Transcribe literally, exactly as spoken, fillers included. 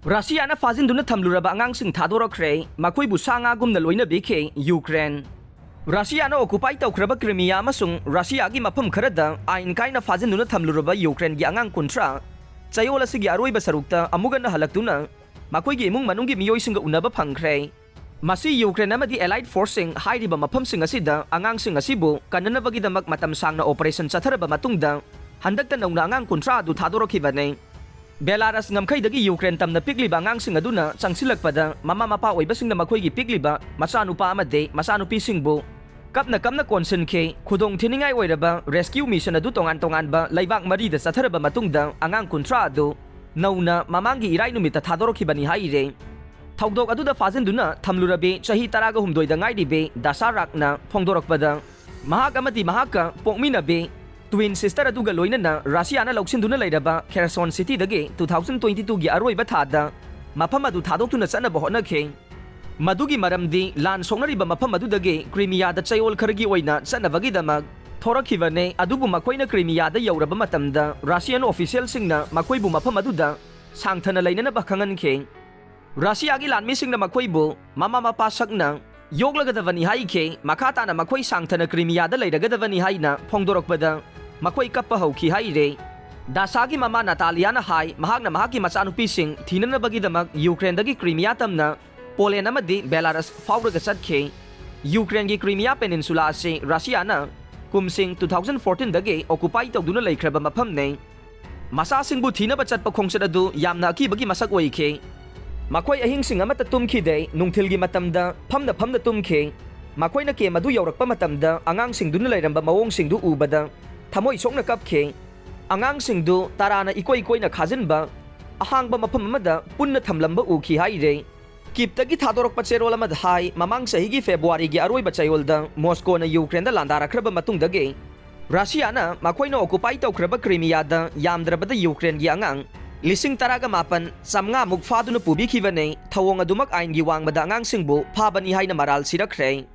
ꯔꯁꯤꯌꯥꯅ ꯐꯥꯖꯤꯟꯗꯨꯅ ꯊꯝꯂꯨꯔꯕ ꯑꯉꯥꯡꯁꯤꯡ ꯊꯥꯗꯣꯔꯛꯈ꯭ꯔꯦ, ꯃꯈꯣꯏꯕꯨ ꯁꯥ ꯉꯥꯒꯨꯝꯅ ꯂꯣꯏꯅꯕꯤꯈꯤ ꯌꯨꯀ꯭ꯔꯦꯟ꯫ ꯔꯁꯤꯌꯥꯅ ꯑꯣꯀꯨꯄꯥꯏ ꯇꯧꯈ꯭ꯔꯕ ꯀ꯭ꯔꯤꯃꯤꯌꯥ ꯑꯃꯁꯨꯡ ꯔꯁꯤꯌꯥꯒꯤ ꯃꯐꯝ ꯈꯔꯗ ꯑꯥꯏꯟ ꯀꯥꯏꯅ ꯐꯥꯖꯤꯟꯗꯨꯅ ꯊꯝꯂꯨꯔꯕ ꯌꯨꯀ꯭ꯔꯦꯟꯒꯤ ꯑꯉꯥꯡ ꯀꯨꯟꯊ꯭ꯔꯥ ꯆꯌꯣꯜ ꯑꯁꯤꯒꯤ ꯑꯔꯣꯏꯕ ꯁꯔꯨꯛꯇ ꯑꯃꯨꯛ ꯍꯟꯅ ꯍꯜꯂꯛꯇꯨꯅ ꯃꯈꯣꯏꯒꯤ ꯏꯃꯨꯡ ꯃꯅꯨꯡꯒꯤ ꯃꯤꯑꯣꯏꯁꯤꯡꯒ ꯎꯅꯕ ꯐꯪꯈ꯭ꯔꯦ꯫ ꯃꯁꯤ ꯌꯨꯀ꯭ꯔꯦꯟ ꯑꯃꯗꯤ ꯑꯦꯂꯥꯏꯠ ꯐꯣꯔꯁꯁꯤꯡ ꯍꯥꯏꯔꯤꯕ ꯃꯐꯝꯁꯤꯡ ꯑꯁꯤꯗ ꯑꯉꯥꯡꯁꯤꯡ ꯑꯁꯤꯕꯨ ꯀꯟꯅꯅꯕꯒꯤꯗꯃꯛ ꯃꯇꯝ ꯁꯥꯡꯅ ꯑꯣꯄꯔꯦꯁꯟ ꯆꯠꯊꯔꯕ ꯃꯇꯨꯡꯗ ꯍꯟꯗꯛꯇ ꯅꯧꯅ ꯑꯉꯥꯡ ꯀꯨꯟꯊ꯭ꯔꯥ ꯑꯗꯨ ꯊꯥꯗꯣꯔꯛꯈꯤꯕꯅꯤ꯫ ꯕꯦꯂꯥꯔꯁ ꯉꯝꯈꯩꯗꯒꯤ ꯌꯨꯀ꯭ꯔꯦꯟ ꯇꯝꯅ ꯄꯤꯛꯂꯤꯕ ꯑꯉꯥꯡꯁꯤꯡ ꯑꯗꯨꯅ ꯆꯪꯁꯤꯜꯂꯛꯄꯗ ꯃꯃꯥ ꯃꯄꯥ ꯑꯣꯏꯕꯁꯤꯡꯅ ꯃꯈꯣꯏꯒꯤ ꯄꯤꯛꯂꯤꯕ ꯃꯆꯥꯅꯨꯄꯥ ꯑꯃꯗꯤ ꯃꯆꯥꯅꯨꯄꯤꯁꯤꯡꯕꯨ ꯀꯞꯅ ꯀꯞꯅ ꯀꯣꯟꯁꯤꯟꯈꯤ꯫ ꯈꯨꯗꯣꯡ ꯊꯤꯅꯤꯡꯉꯥꯏ ꯑꯣꯏꯔꯕ ꯔꯦꯁꯀ꯭ꯌꯨ ꯃꯤꯁꯟ ꯑꯗꯨ ꯇꯣꯉꯥꯟ ꯇꯣꯉꯥꯟꯕ ꯂꯩꯕꯥꯛ ꯃꯔꯤꯗ ꯆꯠꯊꯔꯕ ꯃꯇꯨꯡꯗ ꯑꯉꯥꯡ ꯀꯨꯟꯊ꯭ꯔꯥ ꯑꯗꯨ ꯅꯧꯅ ꯃꯃꯥꯡꯒꯤ ꯏꯔꯥꯏ ꯅꯨꯃꯤꯠꯇ ꯊꯥꯗꯣꯔꯛꯈꯤꯕꯅꯤ ꯍꯥꯏꯔꯦ꯫ ꯊꯧꯗꯣꯛ ꯑꯗꯨꯗ ꯐꯥꯖꯤꯟꯗꯨꯅ ꯊꯝꯂꯨꯔꯕꯤ ꯆꯍꯤ ꯇꯔꯥꯒ ꯍꯨꯝꯗꯣꯏꯗ ꯉꯥꯏꯔꯤꯕꯤ ꯗꯥꯁꯥ ꯔꯥꯛꯅ ꯐꯣꯡꯗꯣꯔꯛꯄꯗ, ꯃꯍꯥꯛ ꯑꯃꯗꯤ ꯃꯍꯥꯛꯀ ꯄꯣꯛꯃꯤꯟꯅꯕꯤ ꯇ꯭ꯋꯤꯟ ꯁꯤꯁꯇꯔ ꯑꯗꯨꯒ ꯂꯣꯏꯅꯅ ꯔꯁꯤꯌꯥꯅ ꯂꯧꯁꯤꯟꯗꯨꯅ ꯂꯩꯔꯕ ꯈꯦꯔꯁꯣꯟ ꯁꯤꯇꯤꯗꯒꯤ ꯇꯨ ꯊꯥꯎꯖꯟ ꯇ꯭ꯋꯦꯟꯇꯤ ꯇꯨꯒꯤ ꯑꯔꯣꯏꯕ ꯊꯥꯗ ꯃꯐꯝ ꯑꯗꯨ ꯊꯥꯗꯣꯛꯇꯨꯅ ꯆꯠꯅꯕ ꯍꯣꯠꯅꯈꯤ꯫ ꯃꯗꯨꯒꯤ ꯃꯔꯝꯗꯤ ꯂꯥꯟ ꯁꯣꯛꯅꯔꯤꯕ ꯃꯐꯝ ꯑꯗꯨꯗꯒꯤ ꯀ꯭ꯔꯤꯃꯤꯌꯥꯗ ꯆꯌꯣꯜ ꯈꯔꯒꯤ ꯑꯣꯏꯅ ꯆꯠꯅꯕꯒꯤꯗꯃꯛ ꯊꯣꯔꯛꯈꯤꯕꯅꯦ, ꯑꯗꯨꯕꯨ ꯃꯈꯣꯏꯅ ꯀ꯭ꯔꯤꯃꯤꯌꯥꯗ ꯌꯧꯔꯕ ꯃꯇꯝꯗ ꯔꯁꯤꯌꯟ ꯑꯣꯐꯤꯁꯤꯌꯦꯜꯁꯤꯡꯅ ꯃꯈꯣꯏꯕꯨ ꯃꯐꯝ ꯑꯗꯨꯗ ꯁꯥꯡꯊꯅ ꯂꯩꯅꯅꯕ ꯈꯪꯍꯟꯈꯤ꯫ ꯔꯁꯤꯌꯥꯒꯤ ꯂꯥꯟꯃꯤꯁꯤꯡꯅ ꯃꯈꯣꯏꯕꯨ ꯃꯃꯥ ꯃꯄꯥ ꯁꯛꯅ ꯌꯣꯛꯂꯒꯗꯕꯅꯤ ꯍꯥꯏꯈꯤ꯫ ꯃꯈꯥ ꯇꯥꯅ ꯃꯈꯣꯏ ꯁꯥꯡꯊꯅ ꯀ꯭ꯔꯤꯃꯤꯌꯥꯗ ꯂꯩꯔꯒꯗꯕꯅꯤ ꯍꯥꯏꯅ ꯐꯣꯡꯗꯣꯔꯛꯄꯗ ꯃꯈꯣꯏ ꯀꯞꯄ ꯍꯧꯈꯤ ꯍꯥꯏꯔꯦ꯫ ꯗꯥꯁꯥꯒꯤ ꯃꯃꯥ ꯅꯥꯇꯥꯂꯤꯌꯥꯅ ꯍꯥꯏ, ꯃꯍꯥꯛꯅ ꯃꯍꯥꯛꯀꯤ ꯃꯆꯥꯅꯨꯄꯤꯁꯤꯡ ꯊꯤꯅꯅꯕꯒꯤꯗꯃꯛ ꯌꯨꯀ꯭ꯔꯦꯟꯗꯒꯤ ꯀ꯭ꯔꯤꯃꯤꯌꯥ ꯇꯝꯅ ꯄꯣꯂꯦꯟ ꯑꯃꯗꯤ ꯕꯦꯂꯥꯔꯁ ꯐꯥꯎꯔꯒ ꯆꯠꯈꯤ꯫ ꯌꯨꯀ꯭ꯔꯦꯟꯒꯤ ꯀ꯭ꯔꯤꯃꯤꯌꯥ ꯄꯦꯅꯤꯟꯁꯨꯂꯥ ꯑꯁꯤ ꯔꯁꯤꯌꯥꯅ ꯀꯨꯝꯁꯤꯡ ꯇꯨ ꯊꯥꯎꯖꯟ ꯐꯣꯔꯇꯤꯟꯗꯒꯤ ꯑꯣꯀꯨꯄꯥꯏ ꯇꯧꯗꯨꯅ ꯂꯩꯈ꯭ꯔꯕ ꯃꯐꯝꯅꯤ꯫ ꯃꯆꯥꯁꯤꯡꯕꯨ ꯊꯤꯅꯕ ꯆꯠꯄ ꯈꯣꯡꯆꯠ ꯑꯗꯨ ꯌꯥꯝꯅ ꯑꯀꯤꯕꯒꯤ ꯃꯁꯛ ꯑꯣꯏꯈꯤ꯫ ꯃꯈꯣꯏ ꯑꯍꯤꯡꯁꯤꯡ ꯑꯃꯠꯇ ꯇꯨꯝꯈꯤꯗꯦ, ꯅꯨꯡꯊꯤꯜꯒꯤ ꯃꯇꯝꯗ ꯐꯝꯅ ꯐꯝꯅ ꯇꯨꯝꯈꯤ꯫ ꯃꯈꯣꯏꯅ ꯀꯦꯝ ꯑꯗꯨ ꯌꯧꯔꯛꯄ ꯃꯇꯝꯗ ꯑꯉꯥꯡꯁꯤꯡꯗꯨꯅ ꯂꯩꯔꯝꯕ ꯃꯑꯣꯡꯁꯤꯡꯗꯨ ꯎꯕꯗ ꯊꯃꯣꯏ ꯁꯣꯛꯅ ꯀꯞꯈꯤ꯫ ꯑꯉꯥꯡꯁꯤꯡꯗꯨ ꯇꯔꯥꯅ ꯏꯀꯣꯏ ꯀꯣꯏꯅ ꯈꯥꯖꯤꯟꯕ ꯑꯍꯥꯡꯕ ꯃꯐꯝ ꯑꯃꯗ ꯄꯨꯟꯅ ꯊꯝꯂꯝꯕ ꯎꯈꯤ ꯍꯥꯏꯔꯦ꯫ ꯀꯤꯞꯇꯒꯤ ꯊꯥꯗꯣꯔꯛꯄ ꯆꯦꯔꯣꯜ ꯑꯃꯗ ꯍꯥꯏ, ꯃꯃꯥꯡ ꯆꯍꯤꯒꯤ ꯐꯦꯕ꯭ꯔꯨꯋꯥꯔꯤꯒꯤ ꯑꯔꯣꯏꯕ ꯆꯌꯣꯜꯗ ꯃꯣꯁꯀꯣꯅ ꯌꯨꯀ꯭ꯔꯦꯟꯗ ꯂꯥꯟꯗꯥꯔꯛꯈ꯭ꯔꯕ ꯃꯇꯨꯡꯗꯒꯤ ꯔꯁꯤꯌꯥꯅ ꯃꯈꯣꯏꯅ ꯑꯣꯀꯨꯄꯥꯏ ꯇꯧꯈ꯭ꯔꯕ ꯀ꯭ꯔꯤꯃꯤꯌꯥꯗ ꯌꯥꯝꯗ꯭ꯔꯕꯗ ꯌꯨꯀ꯭ꯔꯦꯟꯒꯤ ꯑꯉꯥꯡ ꯂꯤꯁꯤꯡ ꯇꯔꯥꯒ ꯃꯥꯄꯟ ꯆꯥꯝꯃꯉꯥꯃꯨꯛ ꯐꯥꯗꯨꯅ ꯄꯨꯕꯤꯈꯤꯕꯅꯤ꯫ ꯊꯧꯑꯣꯡ ꯑꯗꯨꯃꯛ ꯑꯥꯏꯟꯒꯤ ꯋꯥꯡꯃꯗ ꯑꯉꯥꯡꯁꯤꯡꯕꯨ ꯐꯥꯕꯅꯤ ꯍꯥꯏꯅ ꯃꯔꯥꯜ ꯁꯤꯔꯛꯈ꯭ꯔꯦ꯫